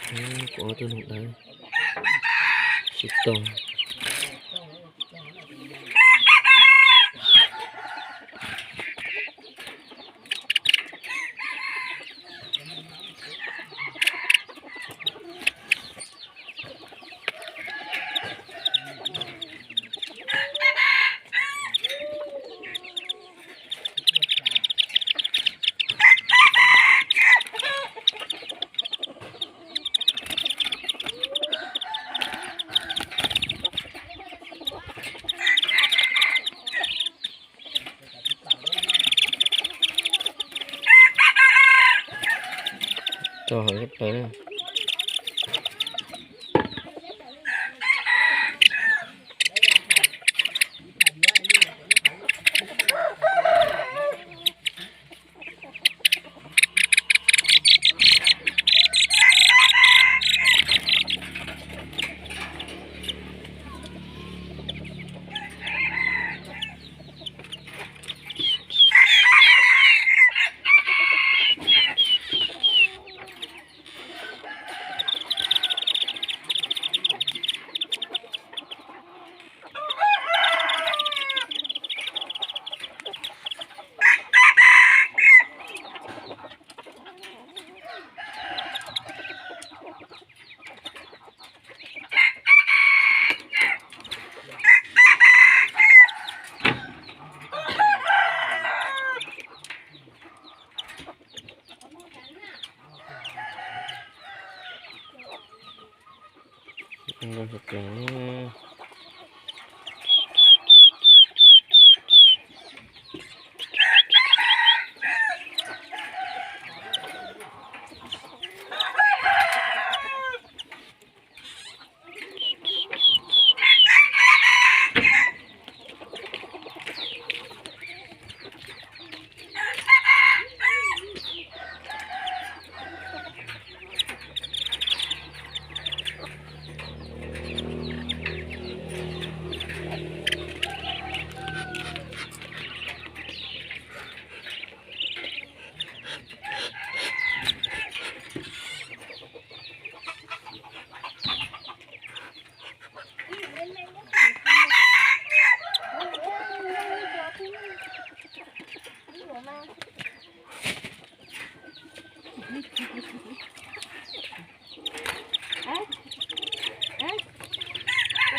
Kuv ob tug noog dawb tsis tau. Tso hauv plaws na.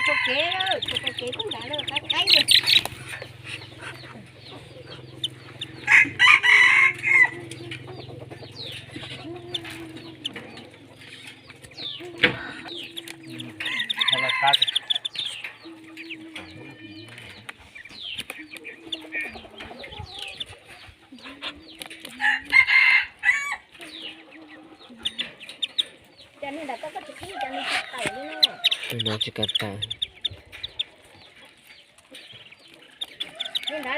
Tau kev, tau kev tub nrad lawm, qab qaib lawm. Cas niag nram koj tsis qhib, cas nws tsis tawm li no? Nws tsis kam tawm. Niag nrad,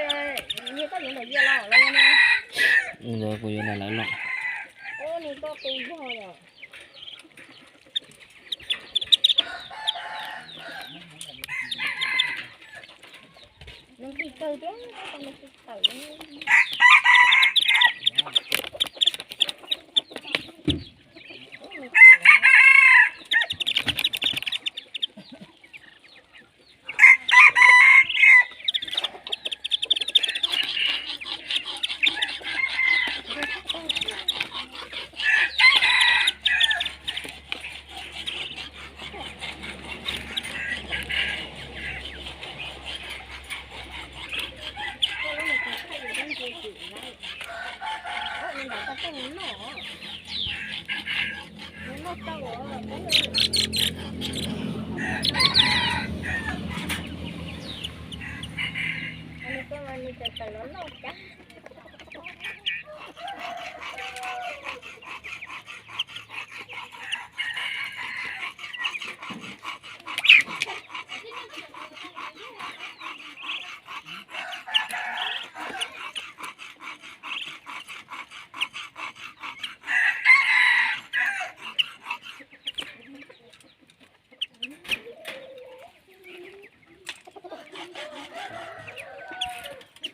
niag koj yuav ntawm yia los los no? Ntawd kuv yuav ntawm lawv los. Ua niag koj tus yog yom. Nws nqis kawg thiab, nws tsis tawm li.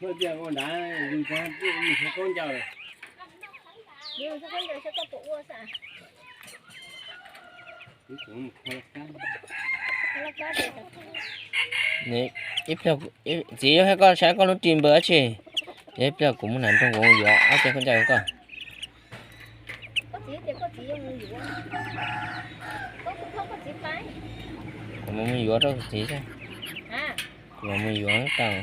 Koj tias ua nrad, yus tsis khaub ncaws. Yus tsis khaub ncaws saib koj puas ua xwb. Ib pliag txiv yuav hais koj saib koj lub ris npawg dab tsi, ib pliag kuv muab hnav nroog kuv yuav ob cag khaub ncaws rau koj. Kuv mam mus yuav rau kuv txiv, kuv mam mus yuav tau.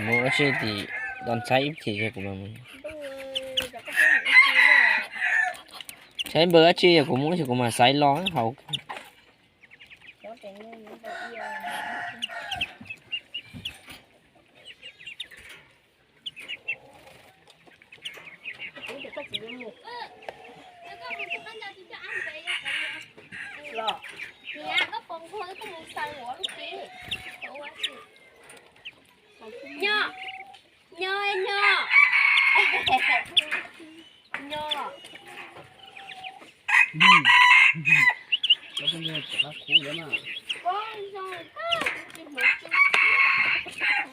Mus ua si tim tos ntxhais ib chim kuv mam mus. Saib npawg dab tsi kuv mus ib chim kuv mam xaiv los hauv. Nyob, nyob, nyob. Nyob.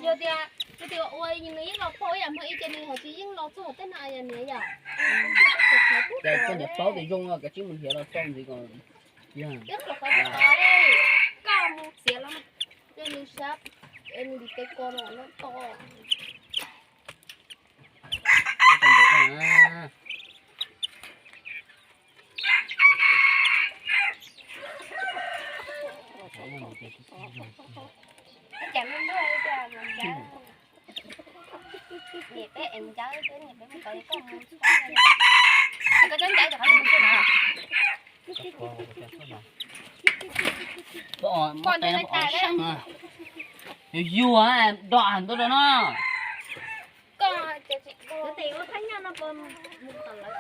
Yog tias, yog tias ua nws yeej los pauj ib yam npawg ib ces nws ho tsis yeej los txog tej no yom niam yom. Ces koj niam paub tias zoo los kav tsij mus nrhiav los txog ntxiv ko. Twb qhov tod, koj mus txiav los, nws sab, nws tes ko no no to. Niam peb es ncawv, peb niam peb mus koj mus, koj cov ncawv rau qhov mus tsuj na. Koj ntawd lai tas. Yus yus, do ntua rau no. Koj tes ua thaj nyaj no puas mus tom lawv?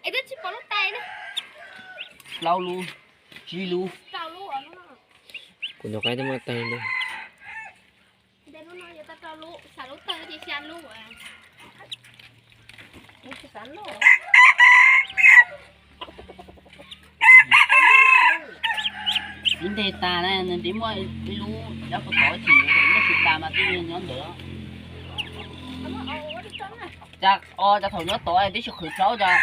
Es twb tsis pom lub tais na. Plaub lub, tsib lub. Kuv tus qaib twb muaj tawg lub. Nte lub no yuav tau rau lub, xav lub tawg ces xya lub. Ib nte tas na, nws twb muaj ib lub nyob puag tod, tsis muaj tsis tas mas twb nyob ntawd. Cas o, cas thaum nyob tod twb tsis qhwv plaub, cas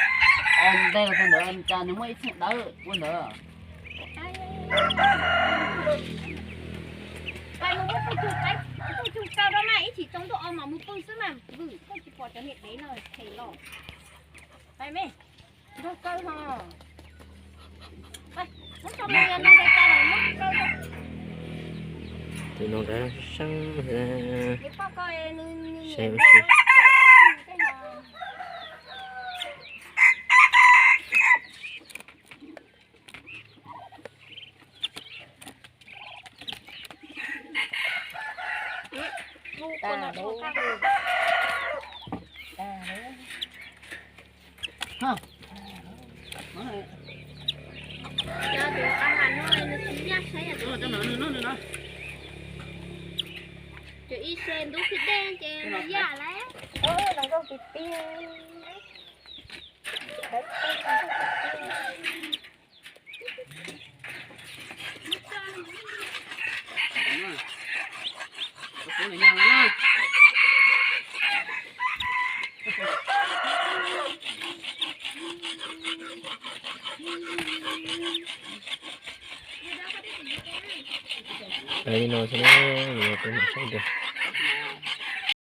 o nteg los txog ntawd cas nws muaj ib txheej dawb ua ntawd. Mus muab pug cug qaib, pug cug kaw rau mas ib chim tsaus ntuj o mam mus pw xwb mas vwm, koj tsis pom cov niag dev no them los. Pais me, nrog kaw ho. Tus no nrab seeb, saib ua si. Cov ib se ntub phi dej ces yaj lawm. Li no xwb na, peb mam saib dua.